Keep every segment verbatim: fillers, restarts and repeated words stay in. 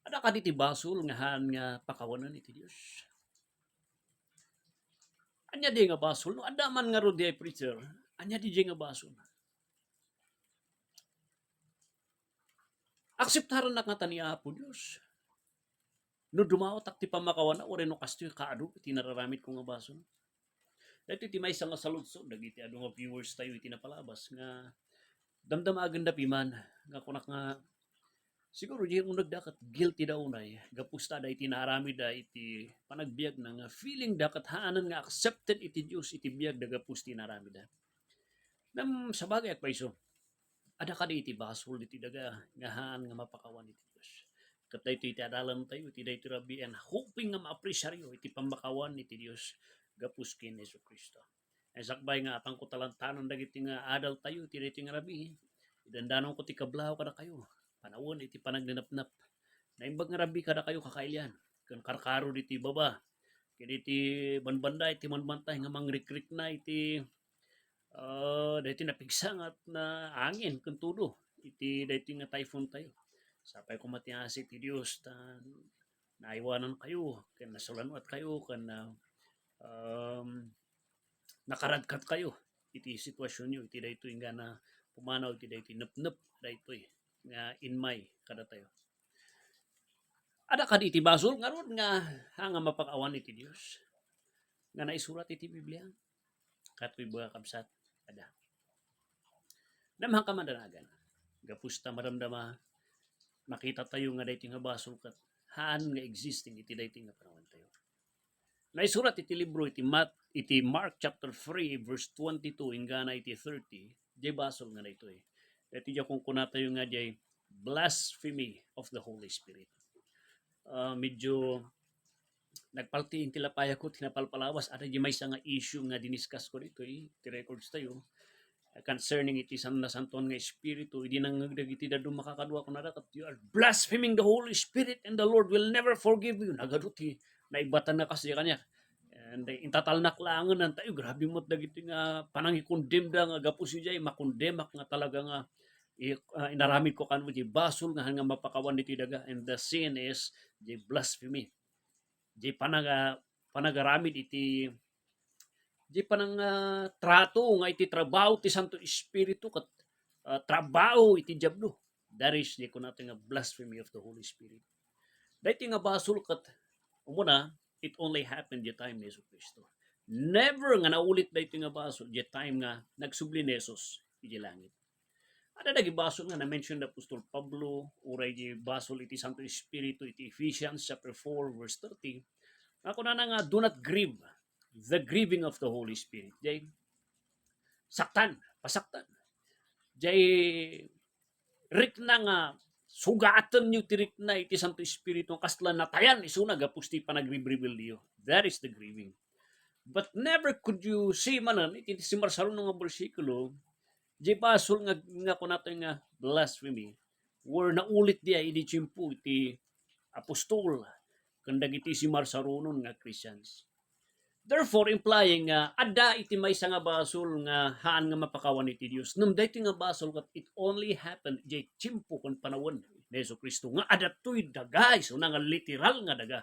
Adda kadi ti basol nga haan nga pakawanen iti Dios? Ania di nga basol? No adda man ngarud diay preacher, ania di nga basol? Akseptarannak ngata ni Apo Dios no dumawatak ti pammakawanna, uray no kastoy kaadu ti nararamidko nga basol. Daytoy ti maysa nga saludsod dagiti adu nga viewers tayo iti napalabas nga damdamagenda piman nga kunak nga, siguro, di unegda ket guilty da unay gapu ta adda iti naaramidda iti panagbiagna nga feeling da ket haanen nga accepted iti Dios iti biagda gapu ti naaramidda. Ngem sabagay, agpayso, adda kadi iti basol ditoy daga nga haan nga mapakawan iti Dios? Ket daytoy iti adalentayo iti daytoy rabii, and hoping nga maapresiaryo iti pammakawan iti Dios gapu ken Jesu-Cristo. Ay sakbay nga apangko talantanon dagiti nga adaltayo iti daytoy nga rabii, idandanonko ti kablaw kadakayo, panawen iti panagnanapnap. Naimbag nga rabii kadakayo, kakailian, ken karkaro ditoy baba, ken iti banbanda iti manmantay nga mangrikrikna iti, ah, daytoy napigsa nga angin ken tudo iti daytoy nga typhoon tayo. Sapay koma ti asi ti Dios ta naaywanankayo ken nasalun-atkayo ken, ah, um, nakaradkatkayo iti situasionyo iti daytoy nga na pumanaw iti daytoy nepnep daytoy nga inmay kadatayo. Adda kadi iti basol ngarud nga haan nga mapakawan iti Dios nga naisurat iti Biblia? Katoy, mga kabsat, adda. Ngem haan ka madanagan. Gapu ta madamdama, makitatayo nga daytoy nga basol ket haan nga existing iti daytoy nga panawantayo. Naisurat iti libro iti Mat-, iti Mark chapter three, verse twenty-two inggana iti thirty, diay basol nga daytoy. Daytoy diay kunkunatayo nga diay blasphemy of the Holy Spirit. Ah, medyo nagpaltiing ti lapayko ti napalpalabas. Adda diay maysa nga issue nga diniscuss ko ditoy, ti records tayo, concerning iti san-, nasantuan nga espiritu. Idi nangngeg dagiti dadduma kakaduak, kunada ket, "You are blaspheming the Holy Spirit and the Lord will never forgive you." Nagadu ti naibatan nga kas diay kaniak. And, eh, intatalnak laengen, tayo, grabe met dagiti nga panangikondemda nga gapu sadiay, makondemnak nga talaga nga i-, ah, inaramidko kano diay basol nga haan nga mapakawan ditoy daga. And the sin is diay blasphemy. Diay panaga-, panagaramid iti, diay panang, ah, trato nga iti trabaho ti Santo Espiritu ket, ah, trabaho iti Diablo. That is, diay kunatayo nga blasphemy of the Holy Spirit. Daytoy nga basol ket, umuna, it only happened diay time ni Jesu-Cristo. Never nga naulit daytoy nga basol diay time nga nagsubli ni Jesus idiay langit. Adda dagiti basol nga na-mention ni apostol Pablo, uray diay basol iti Santo Espiritu iti Ephesians chapter four, verse thirty, nga kunana nga, "Do not grieve the grieving of the Holy Spirit." Diay saktan, pasaktan. Diay rikna nga sugatenyo ti rikna iti Santo Espiritu, kasla natayan isuna gapu ti panagribribildio. That is the grieving. But never could you see manen iti simmarsaruno nga bersikulo, diay basol nga, nga kunatayo nga blasphemy, were naulit diay idi tiempo iti apostol ken dagiti simmarsarunon nga Christians. Therefore, implying nga adda iti maysa nga basol nga haan nga mapakawan iti Dios. Ngem daytoy nga basol ket it only happened diay tiempo ken panawen ni Jesu-Cristo nga adda toy daga, isuna nga literal nga daga.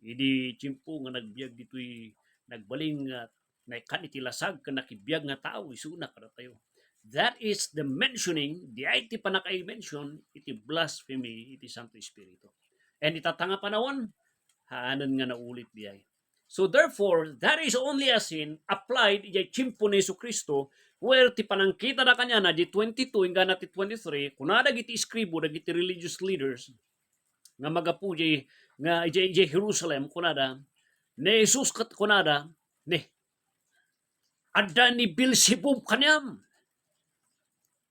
Idi tiempo nga nagbiag ditoy, nagbalin nga naikkan iti lasag ken nakibiag nga tao isuna kadatayo. That is the mentioning, diay ti pannaka-mention iti blasphemy iti Santo Espiritu. And ita nga panawen, haanen nga naulit diay. So therefore, that is only a sin applied idiay tiempo ni Jesu-Cristo, where ti panangkitada kaniana, di twenty-two inggana ti twenty-three, kuna dagiti eskribo, dagiti religious leaders, nga magapu idiay, nga idiay, idiay Jerusalem, kunada, ni Jesus ket kunada, "Ni, adda ni Beelzebub kaniam.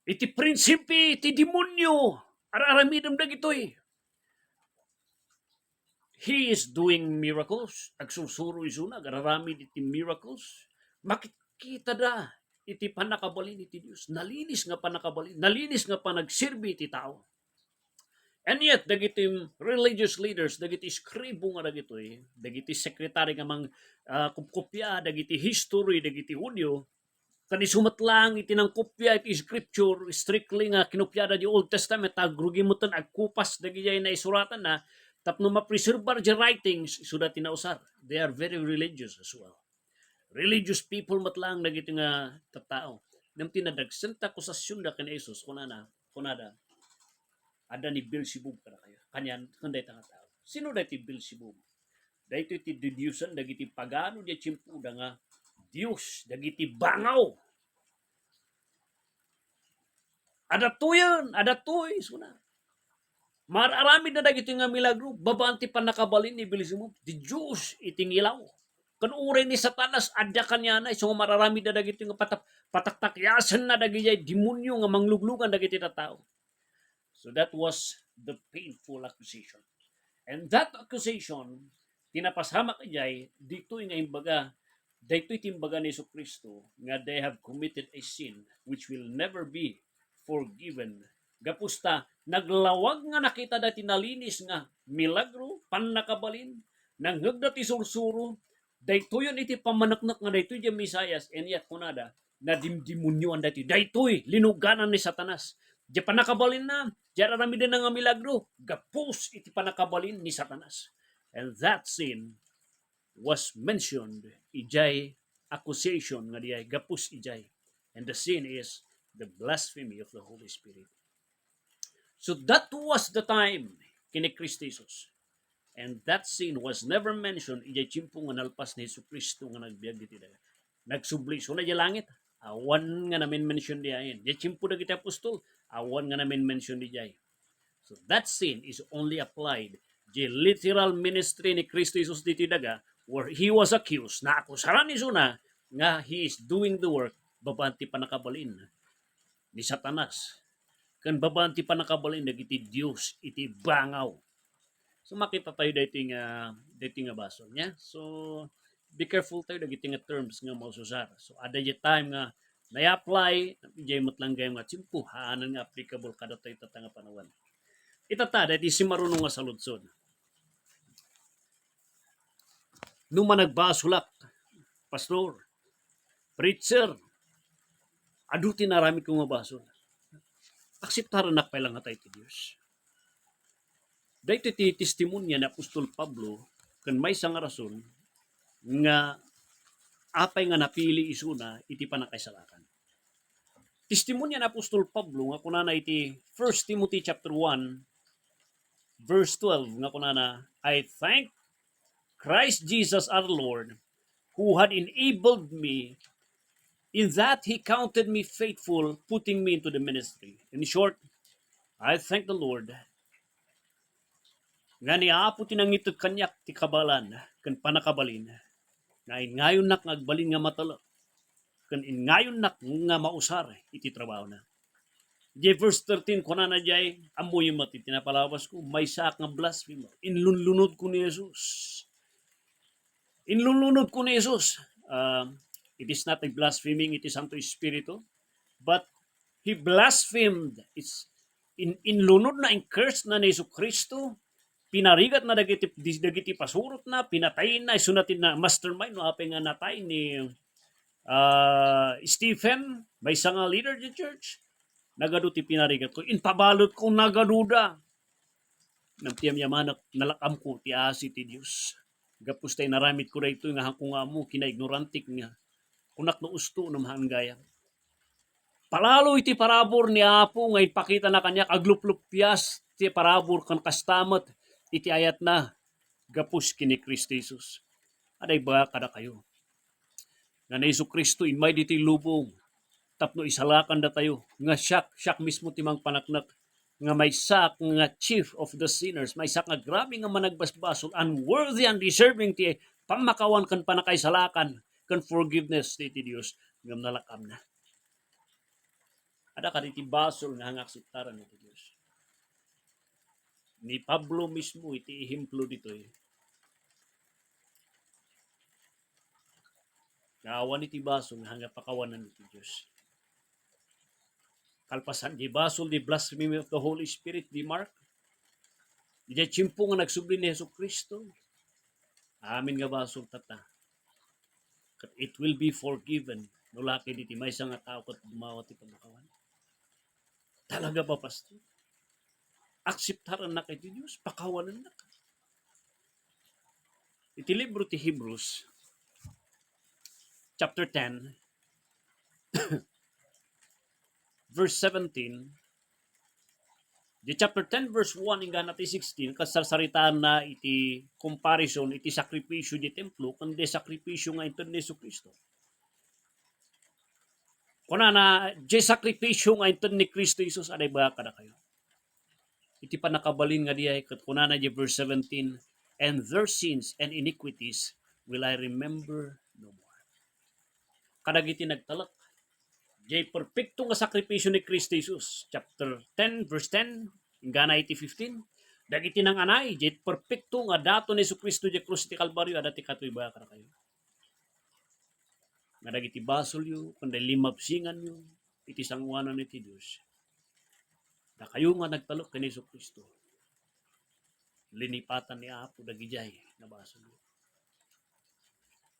Iti prinsipe ti demonio, ar-aramidem dagitoy." He is doing miracles. Agsursuro isuna, agraramid iti miracles. Makitkitada iti pannakabalin iti Dios. Nalinis nga pannakabalin, nalinis nga panagserbi iti tao. And yet, dagiti religious leaders, dagiti eskribo nga dagitoy, dagiti secretary nga mang, ah, kupkupia dagiti history dagiti Judio, Ken isu met laeng iti nangkopia iti scripture, strictly nga kinopiada di Old Testament, ta agrugi metten agkupas dagidiay naisuratanna, tapno mapreserbar di writings, isu dati nausar. They are very religious as well. Religious people met laeng dagiti nga tattao. Ngem ti nadagsen ta akusasionda ken Jesus, kunana, kunada, "Adda ni Beelzebub kadakayo." Kanian, ken dayta nga tao. Sino daytoy Beelzebub? Daytoy ti didiosan dagiti pagano diay tiempoda nga dios dagiti bangaw. Adda toyen, adda toy, isuna. Mar-aramidna dagitoy nga milagro, babaen ti pannakabalin ni Beelzebub, ti dios iti ngilaw. Ken uray ni Satanas, adda kaniana, isu nga mar-aramidna dagitoy nga patap-, pataktakiasenna dagidiay demonio nga mangluglugan dagiti tattao. So that was the painful accusation. And that accusation, ti napasamak idiay, ditoy nga imbaga, daytoy ti imbaga ni Jesu-Cristo nga they have committed a sin which will never be forgiven. Gapu ta, naglawag nga nakitada ti nalinis nga milagro, pannakabalin, nangngegda ti sursuro, daytoyen iti pammaneknek nga daytoy diay Mesias, and yet kunada, nadimdemonioan daytoy. Daytoy, linuganan ni Satanas. Diay pannakabalinna, diay ar-aramidenna nga milagro, gapus iti pannakabalin ni Satanas. And that sin was mentioned idiay accusation nga diay gapus idiay. And the sin is the blasphemy of the Holy Spirit. So that was the time ken ni Cristo Jesus. And that sin was never mentioned idiay tiempo nga nalpas ni Jesu-Cristo nga nagbiag ditoy daga. Nagsubli isuna idiay langit. Awan nga namen-mention diay. Idiay tiempo dagiti apostol, awan nga namen-mention diay. So that sin is only applied the literal ministry ni Cristo Jesus ditoy daga, where he was accused, naakusaran isuna nga he is doing the work babaen ti pannakabalin ni Satanas, ken babaen ti pannakabalin dagiti dios iti bangaw. So, makita tayo daytoy nga, daytoy nga basol, nia? So, be careful tayo dagiti nga terms nga maususar. So, adda diay time nga nai-apply, diay met lang gayam nga tiempo, haanan nga applicable kadatayo tatta nga panawen. Itatta, daytoy simaruno nga saludsod. No managbasolak, pastor, preacher, adu ti inaramidko nga basol. Akseptarannak pay la ngata iti Dios. Daytoy ti testimonia ni apostol Pablo ken maysa nga rason nga apay nga napili isuna iti pannakaisalakan. Testimonia ni apostol Pablo nga kunana iti First Timothy chapter one, verse twelve, nga kunana, "I thank Christ Jesus our Lord, who had enabled me in that he counted me faithful, putting me into the ministry." In short, I thank the Lord nga ni Apo ti nangited kaniak ti kabaelan ken pannakabalin, nga ingayonnak nga agbalin nga matalek, ken ingayonnak nga mausar iti trabahona. Diay verse thirteen, kunana diay, ammoyo met iti napalabasko, maysaak nga blasphemer. Inlunlunodko ni Jesus. Inlunlunodko ni Jesus. Ah, it is not a blaspheming iti Santo Espiritu, but he blasphemed. It's in, inlunodna, in-curse na ni Jesu-Cristo, pinarigatna dagiti, dagiti pasurotna, pinatayna, isuna ti na-, mastermind no apay nga natay ni, ah, Stephen, maysa nga leader ti church. Nagadu ti pinarigatko. Impabalutko, nagaduda. Ngem ti yamyamanak, nalak-amko ti asi ti Dios. Gapu ta inaramidko daytoy nga haanko nga ammo, kinaignorantek nga kunak no usto no haan gayam. Palalo iti parabur ni Apo nga impakitana kaniak, aglupluppias ti parabur ken kasta met iti ayatna gapu ken ni Cristo Jesus. Adda ibaga kadakayo nga ni Jesu-Cristo immay ditoy lubong tapno isalakan datayo, nga siak, siak mismo ti mangpaneknek nga maysaak nga chief of the sinners, maysaak nga grabe nga managbasbasol, unworthy, undeserving ti pammakawan ken pannakaisalakan ken forgiveness ti, ti Dios, ngem nalak-amna. Adda kadi ti basol nga haan nga akseptaran iti Dios? Ni Pablo mismo iti ehemplo ditoy. Nga awan iti basol nga haan nga pakawanan iti Dios. Kalpasan di basol, di blasphemy of the Holy Spirit, di Mark. Di tiempo nga nagsubli ni Jesu-Cristo. Amin nga basol tatta. It will be forgiven. No la ket iti maysa nga tao ket dumawat ti pamakawan. Talaga ba, Pastor? Akseptarannaka iti Dios? Pakawanannaka? Iti libro ti Hebrews, chapter ten, verse seventeen, di chapter ten, verse one, inggana ti sixteen, kas sarsaritaanna iti comparison iti sakripisio di templo ken di sakripisio nga inted ni Jesu-Cristo. Kunana, di sakripisio nga inted ni Cristo Jesus, adda ibaga kadakayo. Iti pannakabalin nga diay, ket kunana di verse seventeen, "And their sins and iniquities will I remember no more." Kadagiti nagtalek, diay perpekto nga sakripisio ni Cristo Jesus, chapter ten, verse ten, inggana iti fifteen, dagiti nanganay, diay perpekto nga daton ni Jesu-Cristo diay krus iti Kalbario, adda ti katuy ibaga kadakayo. Nga dagiti basolyo, ken dagiti limmabsinganyo, iti sangoanan iti Dios. Dakayo nga nagtalek ken Jesu-Cristo, linipatan ni Apo dagidiay nga basolyo.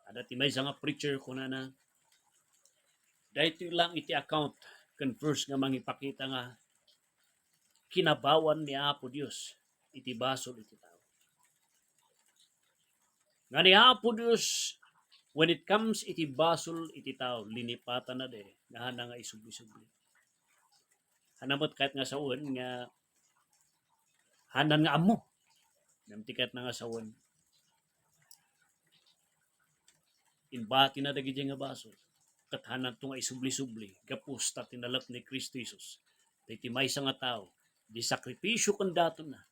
Adda ti maysa nga preacher kunana, daytoy lang iti account ken verse nga mangipakita nga kinabawan ni Apo Dios iti basol iti tao. Nga ni Apo Dios, when it comes iti basol iti tao, linipatanna de, nga hana nga isubli-subli. Hana met kayat nga sawen nga hanan nga ammo. Ngem ti kayatna nga sawen, imbatina dagidiay nga basol. Ket hananto nga isubli-subli, gapu ta tinalek ni Cristo Jesus. Daytoy maysa nga tao, di sakripisio ken datonna.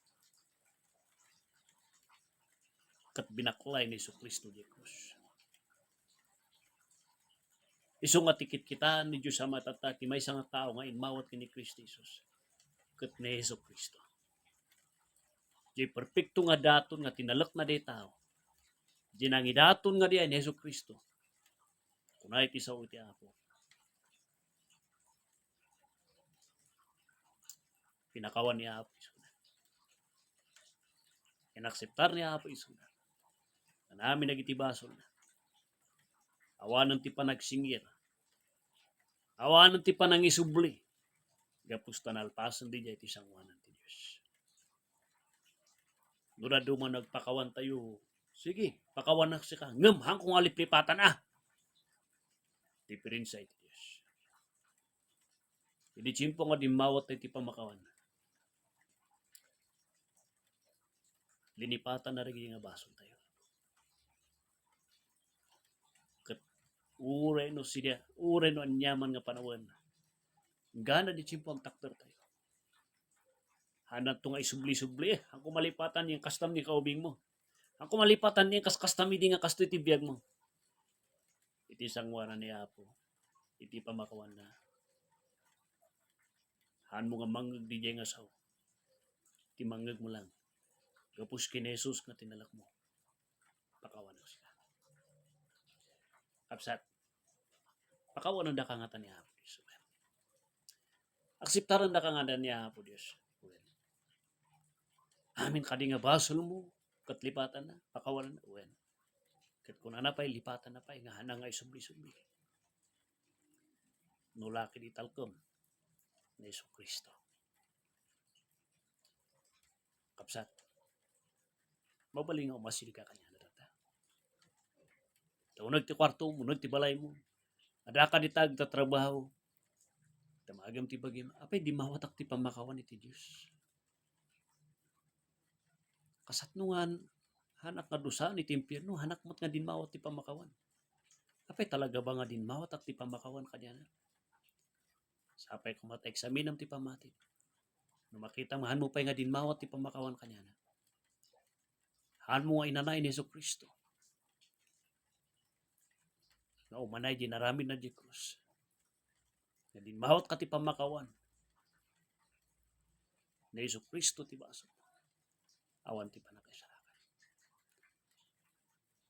Ket binaklay ni Jesu-Cristo diay krus. Isu nga ti kitkitaan ni Dios Ama tatta ti maysa nga tao nga immawat ken ni Cristo Jesus ket ni Jesu-Cristo. Diay perpekto nga daton nga tinalekna diay tao. Diay nangidaton nga diay ni Jesu-Cristo. Kuna iti sao iti Apo. Pinakawan ni Apo isuna. Inakseptar ni Apo isuna. Amin dagiti basolna. Awanen ti panagsingir. Awanen ti panangisubli. Gapu ta nalpasen diay ti sangoanan ti Dios. No dadduma nagpakawantayo, sige, pakawanak sika. Ngem, hanko nga liplipatan, a. Diperensia iti Dios. Idi tiempo nga dimmawat iti pamakawan, linipatanna dagiti nga basoltayo. Ket uray no sida, uray no aniaman nga panawen, gana di tiempo agtakdertayo. Hananto nga isubli-subli, eh. Hanko malipatan ti kastam ni kaubingmo. Hanko malipatan ti kas-, kastam idi nga kastoy ti biagmo. Iti sangoanan ni Apo, iti pamakawanna. Hanmo nga mangngeg diay nga sao. Ti mangngegmo lang. Gapu ken ni Jesus nga tinalekmo. Pakawanak sika. Kabsat, pakawanandaka ngata ni Apo Dios. Akseptarandaka ngata ni Apo Dios. Amin kadi nga basolmo, ket lipatanna, pakawananna, wen. Ket kunana pay, lipatanna pay, nga hana nga isubli-subli. No la ket italkem ni Jesu-Cristo. Kabsat, mabalin nga umasidka kaniana tatta. Ta uneg ti kuartom, uneg ti balaymo. Addaka dita agtatrabaho. Damagem ti bagim. Apay, dimmawatak ti pammakawan iti Dios. Kasatno nga hanak nga dusaen iti impierno, hanak met nga dimmawat ti pammakawan. Apay, talaga ba nga dimmawatak ti pammakawan kaniana? Sapay koma ta eksaminem ti pammatim. No makitam nga hanmo pay nga dimmawat ti pammakawan kaniana, hanmo nga inanaen ni Jesu-Cristo nga umanay diay inaramidna diay krus. Nga dimmawatka ti pammakawan ni Jesu-Cristo ti basol. Awan ti pannakaisalakan.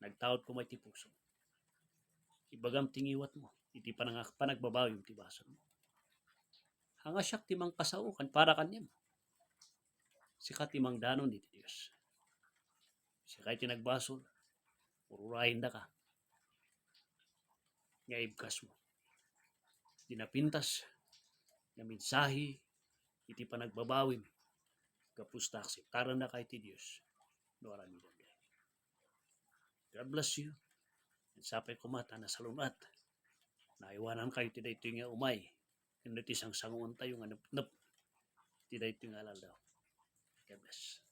Nagtaud koma iti pusom. Ibagam ti ngiwatmo iti panang-, panagbabayom ti basolmo. Haan nga siak ti mangkasao ken para kaniam. Sika ti mangdanon iti Dios. Sika ti nagbasol. Ururayendaka nga ibkasmo. ti napintas nga mensahe iti panagbabawim. Gapu ta akseptarannakayo ti Dios no aramidem. God bless you. Sapay koma ta nasalun-at. Naiwanankayo ti daytoy nga umay. Ken ti sangsanguantayo nga nepnep ti daytoy nga aldaw. God bless.